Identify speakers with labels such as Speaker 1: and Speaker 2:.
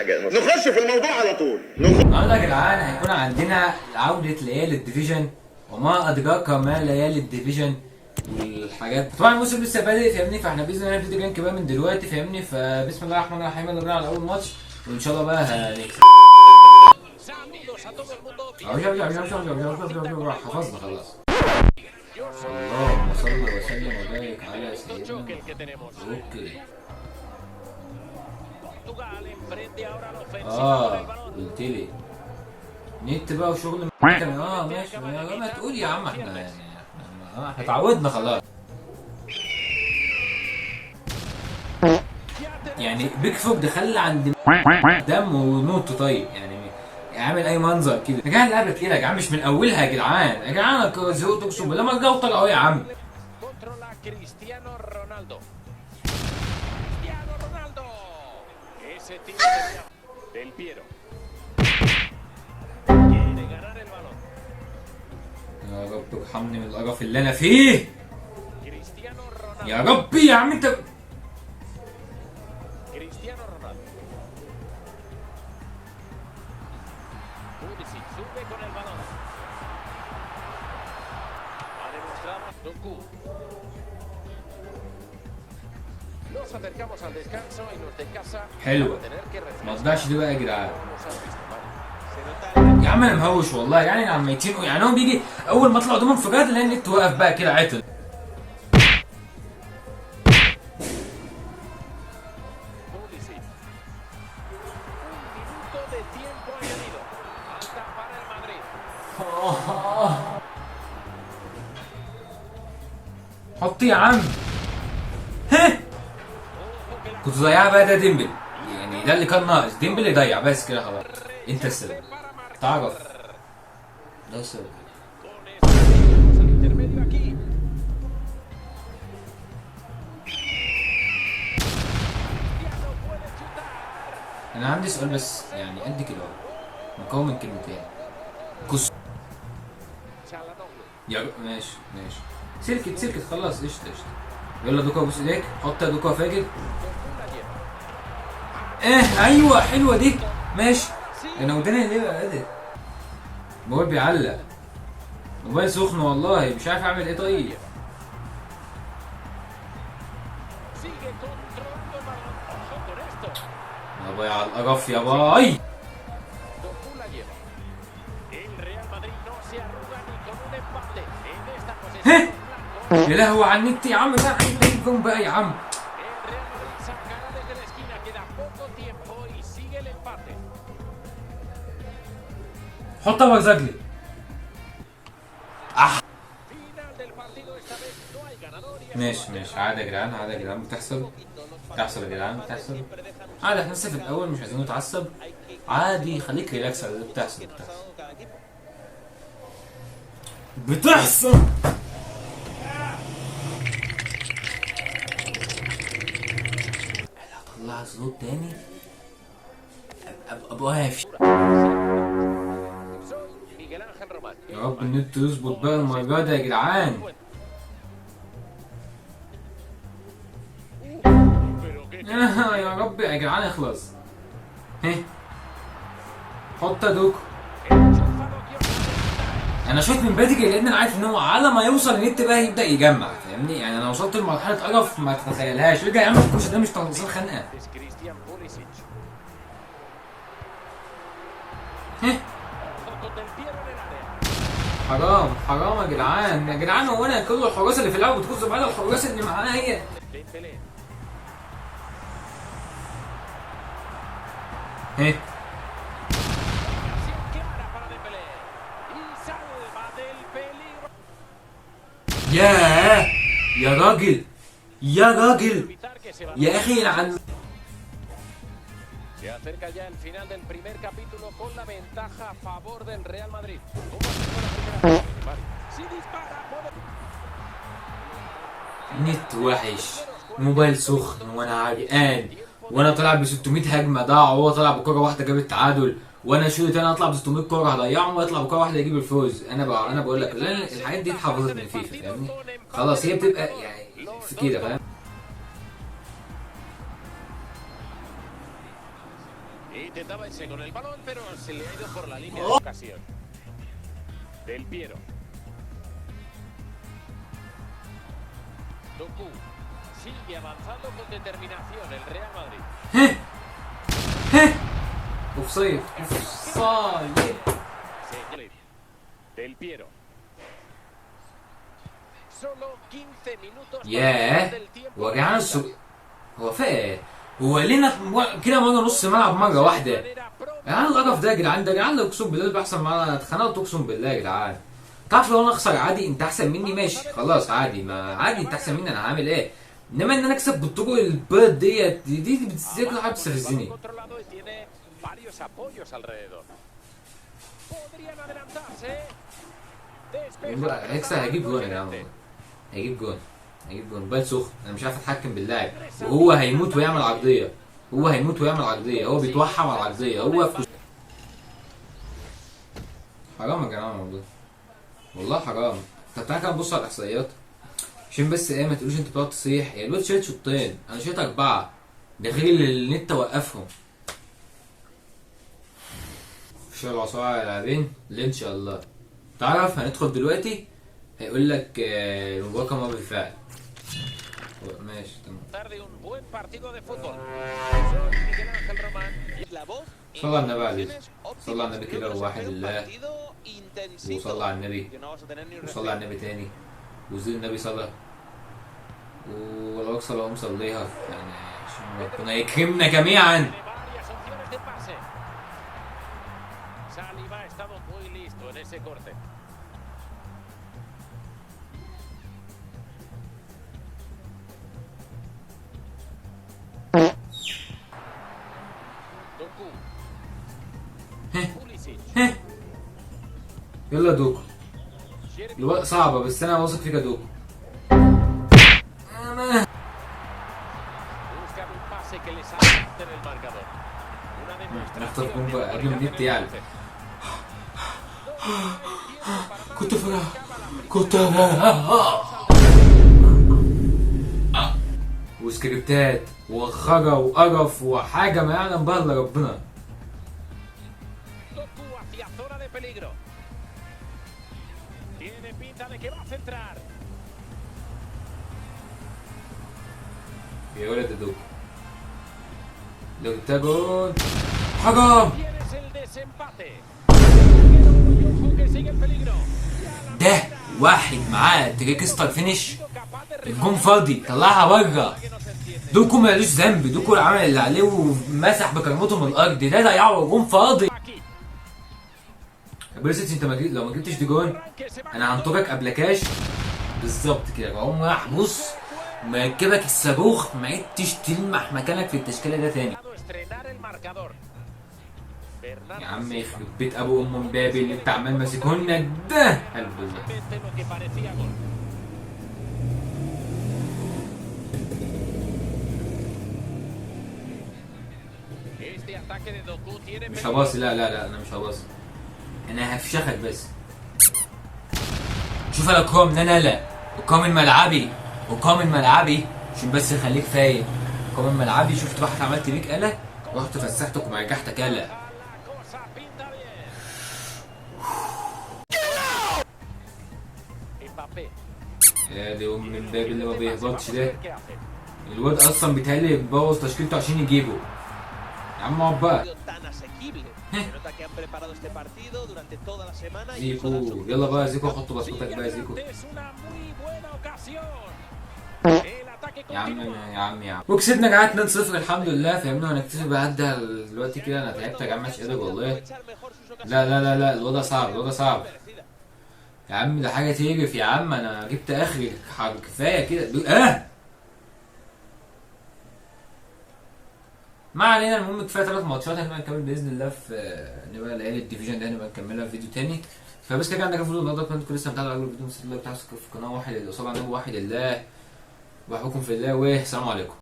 Speaker 1: نخش في الموضوع على طول.
Speaker 2: النهارده يا جدعان هيكون عندنا عودة ليالي ال division، وما ادراك ما ليالي ال division والحاجات. طبعا الموسم لسه بادئ فاهمني، فاحنا باذن الله هنبتدي gank بقى من دلوقتي فاهمني. فبسم الله الرحمن الرحيم، يلا بينا على اول ماتش وان شاء الله بقى هنكسب. حفظنا خلاص. اللهم صل وسلم وبارك على سيدنا محمد. okay. قلت لي نت بقى وشغل ماشي، ما تقول يا عم، احنا يعني احنا اتعودنا خلاص. يعني بيكفورد دخل عند دم ونوت، طيب يعني عامل اي منظر كده يا جدعان. اللعبة تقيلة يا جدعان، مش من اولها يا جدعان. يا جدعان انا زهقت اقسم بالله. ما الجو طلع اهو يا عم.
Speaker 3: Cristiano Ronaldo. Cristiano Ronaldo. Ese tiro Del Piero. Quiere ganar el balón.
Speaker 2: يا رب ارحمني من القرف اللي انا فيه.
Speaker 3: Cristiano Ronaldo.
Speaker 2: يا ربي يا عم انت.
Speaker 3: Cristiano Ronaldo. Pulisic sube con el balón. Ha demostrado Doku. Nos acercamos al descanso y los de casa
Speaker 2: حلوة.
Speaker 3: van a tener que
Speaker 2: ما
Speaker 3: refrescar.
Speaker 2: تضيعش دي بقى يا جدعان.
Speaker 3: Nos han visto mal. Se nota
Speaker 2: يا عم انا مهوش والله، يعني على الميتين، يعني هو بيجي اول ما اطلع قدامهم انفجار الاقي النت واقف بقى كده عطل.
Speaker 3: Pulisic. Un minuto de tiempo añadido. Falta para el Madrid.
Speaker 2: حط يا عم. ها كنت ضيعها بقى. ده ديمبلي، يعني ده اللي كان ناقص، ديمبلي يضيع بس كده خلاص. انت السبب، تعرف ده السبب.
Speaker 3: Con este llegamos al intermedio aquí. Cristiano puede chutar.
Speaker 2: انا عندي سؤال بس يعني قد كده اهو، مكون من كلمتين. كس
Speaker 3: Çalhanoğlu.
Speaker 2: يا ماشي ماشي، سلكت سلكت خلاص، قشطه قشطه. يلا دوكا بوس ايديك، حط يا دوكا فاجر.
Speaker 3: Doku la lleva.
Speaker 2: اه ايوه حلوة دي، ماشي. انا وداني ليه بقى ده؟ الموبايل بيعلق، موبايل سخن والله، مش عارف اعمل ايه. طيب
Speaker 3: Sigue controlando el balón. Ojo con esto.
Speaker 2: يا باي على القرف يا باي.
Speaker 3: Doku la lleva. El Real Madrid no se arruga ni con un empate en esta posesión. Blanco.
Speaker 2: يا لهوي على النت يا عم، لا عايز الجون بقى يا عم.
Speaker 3: El Real Madrid sacará desde la esquina. Queda poco tiempo y sigue el empate.
Speaker 2: حطها برزاجلي.
Speaker 3: Final del partido. Esta vez no hay ganador y
Speaker 2: ماشي ماشي، عادي يا جدعان، عادي يا جدعان، بتحصل بتحصل يا جدعان، بتحصل عادي. احنا لسه في الاول، مش عايزين نتعصب، عادي، خليك relax، عادي، بتحصل بتحصل بتحصل. انا هطلع صوت تاني ابقى واقف.
Speaker 3: Soy Miguel Ángel Román.
Speaker 2: يا رب النت يظبط بقى المرة دي يا جدعان.
Speaker 3: Pero qué
Speaker 2: يا رب يا جدعان اخلص. ها حط يا دوكو.
Speaker 3: enchufado que
Speaker 2: انا شوت من بدري لان انا عارف ان هو على ما يوصل النت بقى يبدا يجمع فاهمني. يعني انا وصلت لمرحلة قرف ما تتخيلهاش. ارجع يا عم الكوش ده مش تنظيم خنقه.
Speaker 3: es Christian Pulisic.
Speaker 2: ها
Speaker 3: Ojo con Del Piero en el área.
Speaker 2: حرام حرام يا جدعان، يا جدعان هو انا كل الحراس اللي في اللعبة بتخش معايا، الحراس اللي معايا هي.
Speaker 3: Dembélé.
Speaker 2: ها
Speaker 3: Ocasión clara para Dembélé. Y salva del peligro.
Speaker 2: ياه يا راجل يا راجل
Speaker 3: Evitar que se va.
Speaker 2: يا اخي عن.
Speaker 3: Se acerca ya el final del primer capítulo con la ventaja a favor del Real Madrid. ¿Cómo ha sido la primera parte, Mari? Si dispara, puede...
Speaker 2: نت وحش، موبايل سخن، وانا عرقان، وانا طالع ب 600 هجمة ضاع، وهو طالع بكره واحدة جاب التعادل، وانا شوط تاني اطلع ب 600 كورة هضيعهم واطلع بكره واحدة يجيب الفوز. انا بقول لك لان الحاجات دي اتحفظت من فيفا فاهمني، خلاص هي بتبقى يعني في كده فاهم.
Speaker 3: Intentaba irse con el balón, pero se le ha ido por la línea de ocasión. Del Piero. Doku sigue avanzando con determinación el Real Madrid.
Speaker 2: offside offside.
Speaker 3: Del Piero. Solo 15 minutos.
Speaker 2: ياه هو يا جدعان هو في ايه؟ هو لينا كده مرة نص ملعب مرة واحدة يا جدعان. القرف ده يا جدعان، ده يا جدعان اقسم بالله اللي بيحصل معانا، انا اتخنقت اقسم بالله يا جدعان. تعرف لو انا اخسر عادي، انت احسن مني ماشي خلاص عادي، ما عادي انت احسن مني انا هعمل ايه؟ انما ان انا اكسب بالطرق البيض ديت دي بتزيد كل حاجة بتستفزني. هيكسب، هجيب جون يا جدعان والله، هجيب جون، هجيب جون. بال سخن، انا مش عارف اتحكم باللاعب، وهو هيموت ويعمل عرضية، هو هيموت ويعمل عرضية، هو بيتوحم على العرضية، هو في حرام يا جماعة والله، والله حرام. طب تعالى كده نبص على الاحصائيات عشان بس ايه ما تقولوش انت بتقعد تصيح. يا الواد شايت شوطين، انا شايت 4، ده غير اللي النت وقفهم. شال العصاية على اللاعبين اللي ان شاء الله. تعرف هندخل دلوقتي هيقول لك المباراة كما بالفعل. ماشي تمام. صلى على النبي عليه، صلى على النبي كده وواحد لله، وصلى على النبي، وصلى على النبي تاني، وزيد النبي صلى، ولو صلى قوم صليها يعني عشان ربنا يكرمنا جميعا. يلا دوكو، الوقت صعبة بس أنا واثق فيك يا دوكو. أنا اخترت جون بقى قبل ما النت يعلى. كنت فرح، كنت وسكريبتات وخرا وقرف وحاجة ما يعلم بها إلا ربنا. يا ولد دوكو، لو جبتها جون حرام. ده واحد معاه trickster finish، الجون فاضي طلعها بره. دوكو مالوش ذنب، دوكو عمل اللي عليه ومسح بكرمته من الارض، ده ضيعه جون فاضي. بيرسيتش انت لو ما جبتش دي جون انا هنطرك قبل كاش بالظبط كده. اقوم راح بص مركبك الصاروخ، ما عدتش تلمح مكانك في التشكيلة ده تاني. يا عم يخرب بيت ابو ام مبابي اللي انت عمال ماسكهولنا ده. قلب الله. مش هباصي، لا لا لا انا مش هباصي، انا هفشخك بس. شوف انا كوم، لا لا وكوم من ملعبي، وكوم من ملعبي عشان بس خليك فايق. كوم من ملعبي، شفت واحد عملت بيك قلق، رحت فسحتك ومرجحتك قلق. يا دي ام مبابي اللي ما بيهبطش ده، الواد اصلا بيتهيألي بوظ تشكيلته عشان يجيبه. يا عم اقعد بقى. زيكو يلا بقى زيكو، حط بسكوتك بقى زيكو. يا عم يا عم يا عم، وكسبنا يا جماعة 2-0 الحمد لله. فاهمنا هنكتفي بقى دلوقتي كده، انا تعبت يا جماعة مش قادر والله. لا لا لا لا الوضع صعب، الوضع صعب يا عم، ده حاجة تقرف يا عم، انا جبت اخري كفاية كده. ما علينا، المهم كفاية 3 ماتشات، هنبقى نكمل باذن الله في نبقى ليالي ال division ده هنبقى نكملها في فيديو تاني. فبس كده عندك الفيديو النهارده، اتمنى تكونوا استمتعتوا على الفيديو، ال like بتاع القناة، واحد اللي قصاد عندكم واحد لله، واحبكم في الله، والسلام عليكم.